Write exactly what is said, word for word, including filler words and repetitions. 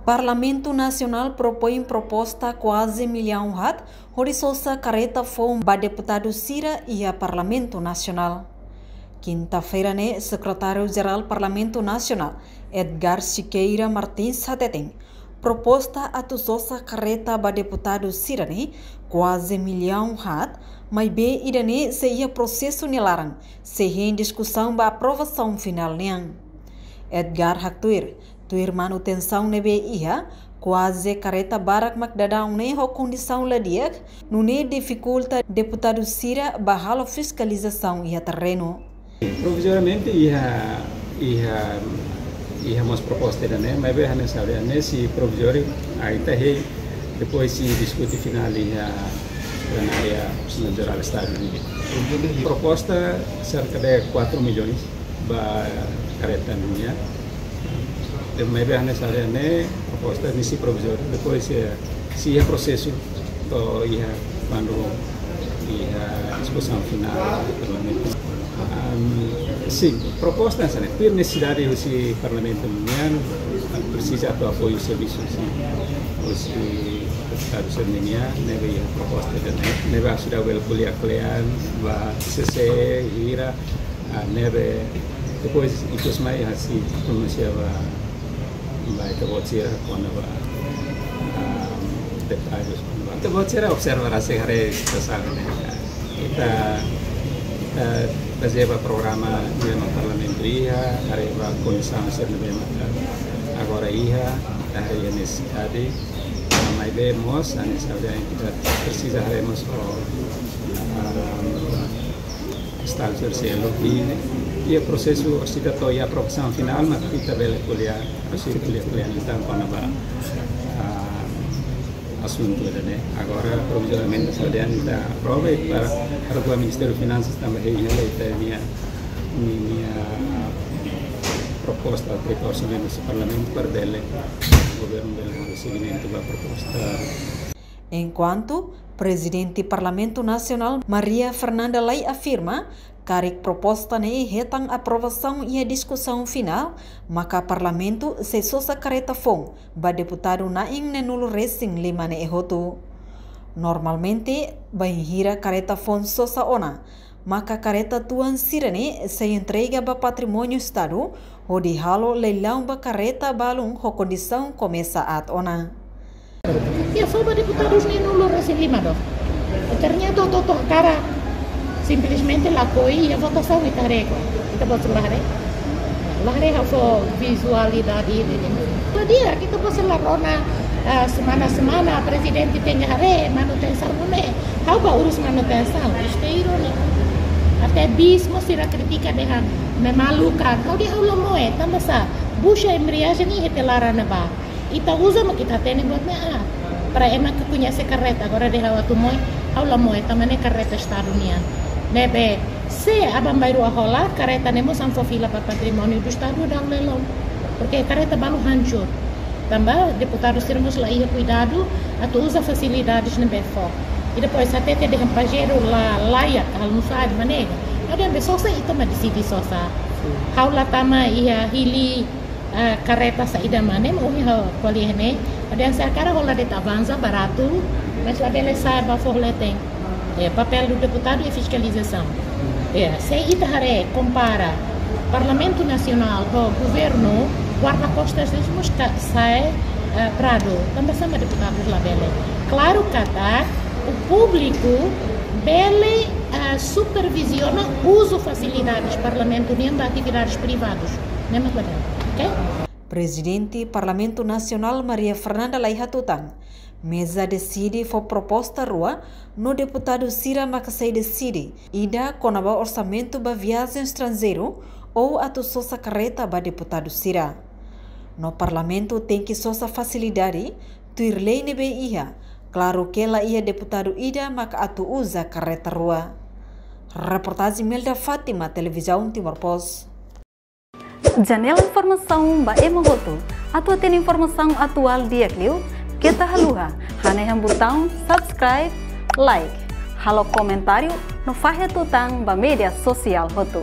Parlamentu Nasionál propoin proposta kuaze millaun haat hodi sosa karreta foun ba deputadu sira iha Parlamentu Nasionál. Kinta-feira ne'e, Sekretáriu Jerál Parlamentu Nasionál, Edgar Siqueira Martins hateten, proposta atu sosa karreta ba deputadu sira-ne'e kuaze millaun haat, maibé ida-ne'e sei iha prosesu nia laran, sei hein diskusaun ba aprovasaun finál nian. Edgar haktuir, tuir manutensaun ne'ebé iha, kuaze karreta barak mak daudaun ne'e ho kondisaun la di'ak, nune'e difikulta deputadu sira ba halo fiskalizasaun iha terrenu. Provizoriamente iha, iha, iha mós proposta ida-ne'e, maibé hanesan ida-ne'e sei provizóriu, ita hein, depois sei diskute finál iha plenária Asemenbleia Jerál Estadu nian. Proposta serka de quatro milhões ba karreta nian. Maibé hanesan ida-ne'e, proposta ne'e sei provizóriu, depois, eh, sei iha prosesu to'o iha kuandu iha diskusaun finál Parlamentu. Am, sin, proposta hanesan ne'e, tuir nesesidade husi Parlamentu nian, presiza atu apoiu servisu husi, husi Estadu sira-nian, ne'ebé iha proposta ida-ne'e, ne'ebé sira bele ko'alia kle'an ba C C, hira, ah, ne'ebé depois ikus mai ha'u sei pronunsia ba, ba ita-boot sira kona-ba, ah, detalles kona-ba. Ita-boot sira observa rasik haree situasaun ne'e. Ita, ita bazeia ba programa ne'ebé Parlamentu iha, haree ba kondisaun sira ne'ebé agora iha, haree nesesidade. Maibé mós, hanesan ida-ne'e ita presiza haree mós ho, ah, instánsia seluk, i, i prosesu sira to'o iha aprovasaun finál, mak ita bele ko'alia, sei ko'alia, ko'alia entaun kona-ba, ah, asuntu ida-ne'e. Agora, provizoriamente, hanesan ida-ne'e ita aprova i para, para Ministériu Finansas tanba hein hela ita-nia, nia, nia proposta, proyektu orsamentu husi Parlamentu para bele, governu bele halo segmentu ba proposta. Enkuantu, Prezidente Parlamentu Nasionál Maria Fernanda Lay afirma, karik proposta ne'e hetan aprovasaun iha diskusaun finál, maka Parlamentu sei sosa karreta foun ba deputadu na'in-neenulu-resin-lima ne'e hotu. Normalmente, bainhira karreta foun sosa ona, maka karreta tuan sira-ne'e sei entrega ba Patrimóniu Estadu, hodi halo leilaun ba karreta balun ho kondisaun komesa aat ona. Iha fó ba deputadus neenulu-resin-lima dook. Ternyata to'o, to'o hakarak simplesmente lakohi iha votasaun ita haree. Ita-boot sira la haree. La haree ha'u fó vizualidade ida-ne'e. Dia ita-boot sira la rona, ah, semana-semana prezidente tenke haree manutensaun ne'e. Ha'u bá urus manutensaun, esteiro ne'e. Até bis mós sira kritika dehan memalukan. Ha'u dehan ha'u la moe, tanba sá, buxa embreajen ne'e iha ita laran ne'ebá. Ita uza mak ita hatene buat ne'e, ah, para ema ke koñese karreta, agora dehan ha'u atu moe, ha'u la moe, tanba ne'e karreta Estadu nian. Ne'ebé, se aban-bainrua hola, karreta ne'e mós ami fó fila ba Patrimóniu do Estadu, dá um leilão. Porque karreta balu hancur. Tanba deputadu sira mós la iha kuidadu atu uza fasilidades ne'ebé fó. I depois, hatete dehan Pajero la layak, almoxarifadu, maneira. Ha'u dehan be sosa, ita mak deside sosa. Ha'u la tama iha hili, ah, karreta saida mak ne'e, mak ohin ha'u ko'alia ne'e. Ha'u dehan se hakarak hola de'it avansa, baratu, mas labele sa'e ba fó leten. Eh, papél do deputadu é fiscalização. Eh, se ita haree, kompara Parlamentu Nasionál ho governu, guarda-kostas deles mós ka-, sa'e, eh, Prado. Tanba sá mak deputadus labele? Klaru katak, o públiku bele, eh, superviziona uzu fasilidades Parlamentu nian ba atividades privadus. Ne'e mak labele. Oke? Prezidente Parlamentu Nasionál Maria Fernanda Lay hatutan, meza deside fó proposta rua, no deputadu sira maka sei deside, ida kona-ba orsamentu ba viajen estranjeiru ou atu sosa karreta ba deputadu sira. No Parlamentu tenke sosa fasilidade, tuir lei ne'ebé iha, klaru ke la iha deputadu ida maka atu uza karreta rua. Reportajen Melda Fátima, Televizaun Timor Post. Janela informasaun ba ema hotu. Atu hatene informasaun atuál di'ak liu, keta haluha hanehan butaun subscribe, like, halo komentáriu no fahe tutan ba média sosiál hotu.